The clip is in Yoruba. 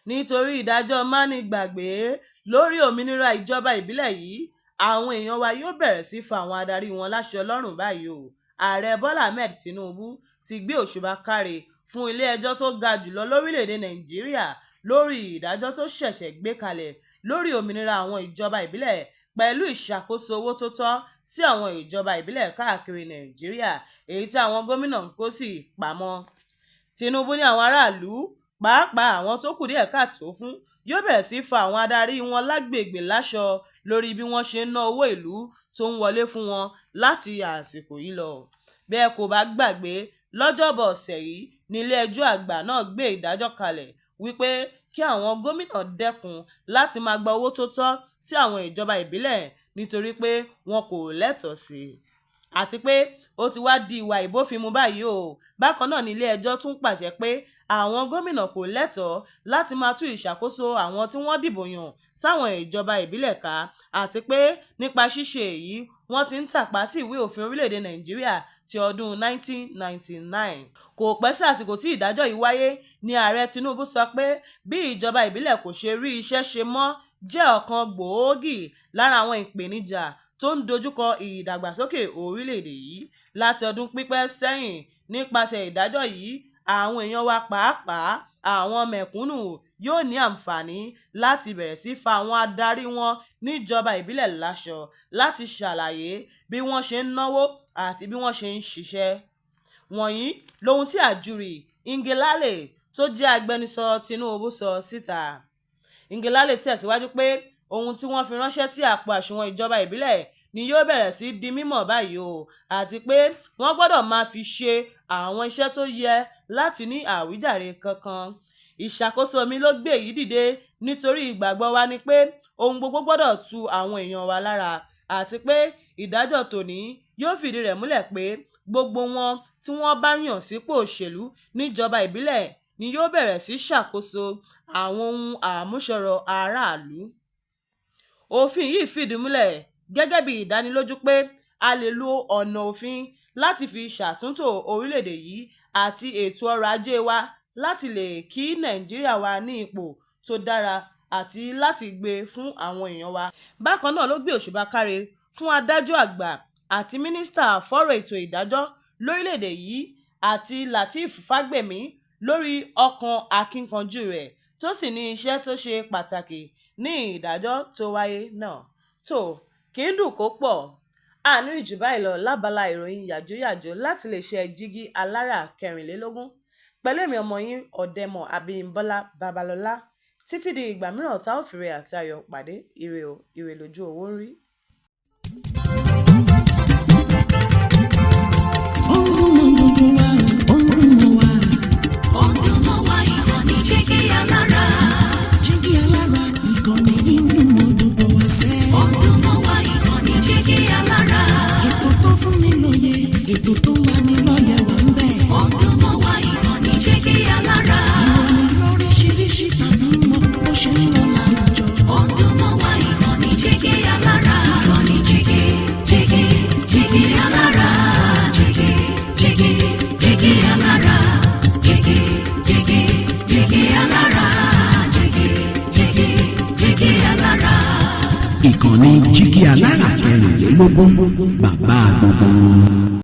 Nítorí ìdájọ́ mánigbàgbé lórí òmìnira ìjọba ìbílẹ̀ yìí, àwọn èèyàn wa yóò bẹ̀rẹ̀ sí í fa àwọn adarí wọn láṣọ lọ́rùn báyìí o. Ààrẹ Bọ́lá Ahmed Tinubu ti gbé òṣùbà káre fún ilé-ẹjọ́ tó ga jùlọ lórílẹ̀-èdè Nàìjíríà lórí ìdájọ́ tó ṣẹ̀ṣẹ̀ gbé kalẹ̀ lórí òmìnira àwọn ìjọba ìbílẹ̀ pẹ̀lú ìṣàkóso owó tó tọ́ sí àwọn ìjọba ìbílẹ̀ káàkiri Nàìjíríà, èyí tí àwọn gómìnà ń kó sí pamọ́. Tinubu ní àwọn aráàlú, pàápàá àwọn tó kù díẹ̀ káàtó fún, yóò bẹ̀rẹ̀ sí í fa àwọn adarí wọn lágbègbè láṣọ lórí bí wọ́n ṣe ń ná owó ìlú tó ń wọlé fún wọn láti àsìkò yìí lọ. Bí ẹ kò bá gbàgbé, lọ́jọ́bọ̀ ọ̀sẹ̀ yìí ní ilé-ẹjọ́ àgbà náà gbé ìdájọ́ kalẹ̀ wípé kí àwọn gómìnà dẹ́kun láti máa gba owó tó tọ́ sí àwọn ìjọba ìbílẹ̀ nítorí pé wọn kò lẹ́tọ̀ọ́ sí i, àti pé ó ti wá di ìwà ìbófinmu báyìí o. Bákan náà ní ilé-ẹjọ́ tún pàṣẹ pé àwọn gómìnà kò lẹ́tọ̀ọ́ láti máa tú ìṣàkóso àwọn tí wọ́n dìbò yàn sáwọn ìjọba ìbílẹ̀ ká, àti pé nípa ṣíṣe èyí wọ́n ti ń tàpá sí ìwé òfin orílẹ̀-èdè Nàìjíríà ti ọdún 1999. Kò pẹ́ sí àsìkò tí ìdájọ́ yìí wáyé ní Ààrẹ Tinubu sọ pé bí ìjọba ìbílẹ̀ kò ṣe rí iṣẹ́ ṣe mọ́ jẹ́ ọ̀kan gbòógì lára àwọn ìpèníjà tó ń dojúkọ ìdàgbàsókè orílẹ̀-èdè yìí láti ọdún pípẹ́ sẹ́yìn. Nípasẹ̀ ìdájọ́ yìí, àwọn èèyàn wa, pàápàá àwọn mẹ̀kúnnù, yóò ní àǹfààní láti bẹ̀rẹ̀ sí fa àwọn adarí wọn níjọba ìbílẹ̀ láṣọ láti ṣàlàyé bí wọ́n ṣe ń náwó àti bí wọ́n ṣe ń ṣiṣẹ́. Wọ̀nyí lohun tí Ajuri Ngelale tó jẹ́ agbẹnusọ Tinubu sọ síta. Ngelale tẹ̀síwájú pé ohun tí wọ́n fi ránṣẹ́ sí àpò àsùnwọ̀n ìjọba ìbílẹ̀ ni yóò bẹ̀rẹ̀ sí di mímọ̀ báyìí o, àti pé wọ́n gbọ́dọ̀ máa fi ṣe àwọn iṣẹ́ tó yẹ láti ní àwíjàre kankan. Ìṣàkóso mi ló gbé èyí dìde nítorí ìgbàgbọ́ wa ni pé ohun gbogbo gbọ́dọ̀ tu àwọn èèyàn wa lára, àti pé ìdájọ́ tòní yóò fìdí rẹ̀ múlẹ̀ pé gbogbo wọn tí wọ́n bá yàn sípò òṣèlú níjọba ìbílẹ̀ ni yóò bẹ̀rẹ̀ sí ṣàkóso àwọn ohun àmúṣọrọ̀ aráàlú. Òfin yìí fìdí múlẹ̀ gẹ́gẹ́ bí ìdánilójú pé a lè lo ọ̀nà òfin láti fi ṣàtúntò orílẹ̀-èdè yìí àti ètò ọrọ̀ ajé wa láti lè kí Nàìjíríà wà ní ipò tó dára àti láti gbé fún àwọn èèyàn wa. Bákan náà ló gbé òṣùbà káre fún adájọ́ àgbà àti mínísítà fọ́rọ̀ ètò ìdájọ́ lórílẹ̀-èdè yìí àti Lateef Fagbemi lórí ọkàn akínkanjú rẹ̀ tó sì ní iṣẹ́ tó ṣe pàtàkì ní ìdájọ́ tó wáyé náà. Tó kì í dùn kó pọ̀, àánú ìjù báyìí lọ lábala ìròyìn yàjóyàjó láti lè ṣe Jígí Alára 24 pẹ̀lú èmi ọmọ yín Ọ̀dẹ́mọ̀ Abímbọ́lá Babalọ́lá, títí di ìgbà mìíràn tá ò fìrè àti ayọ̀ pàdé. Ire o, ire lójú owó ń rí. Ó ń dún mọ́ gbogbo wa, ó ń dún mọ́ wa. Ó ń dún mọ́ wa, ìkànnì Jígí Alára. Jígí Alára, ìkànnì yìí ń dún mọ́ gbogbo wa sẹ́. Ó ń dún mọ́ wa, ìkànnì Jígí Alára. Ètò tó fún ni lóye, ètò tó ń lani lọ́yẹ̀ wà ń bẹ̀. Ó ń dún mọ́ wa, ìkànnì Jígí Alára. Ìròyìn lóríṣiríṣi tàbí mọ bó ṣe ń lọ láwùjọ. Ó ń dún mọ́ wa, ìkànnì Jígí Alára. Ìkànnì Jígí, Jígí, Jígí Alára. Jígí, Jígí, Jígí Alára. Jígí, Jígí, Jígí Alára. Jígí, Jígí, Jígí Alára. Ìkànnì Jígí Alára 24, bàbá gbogbo wọn.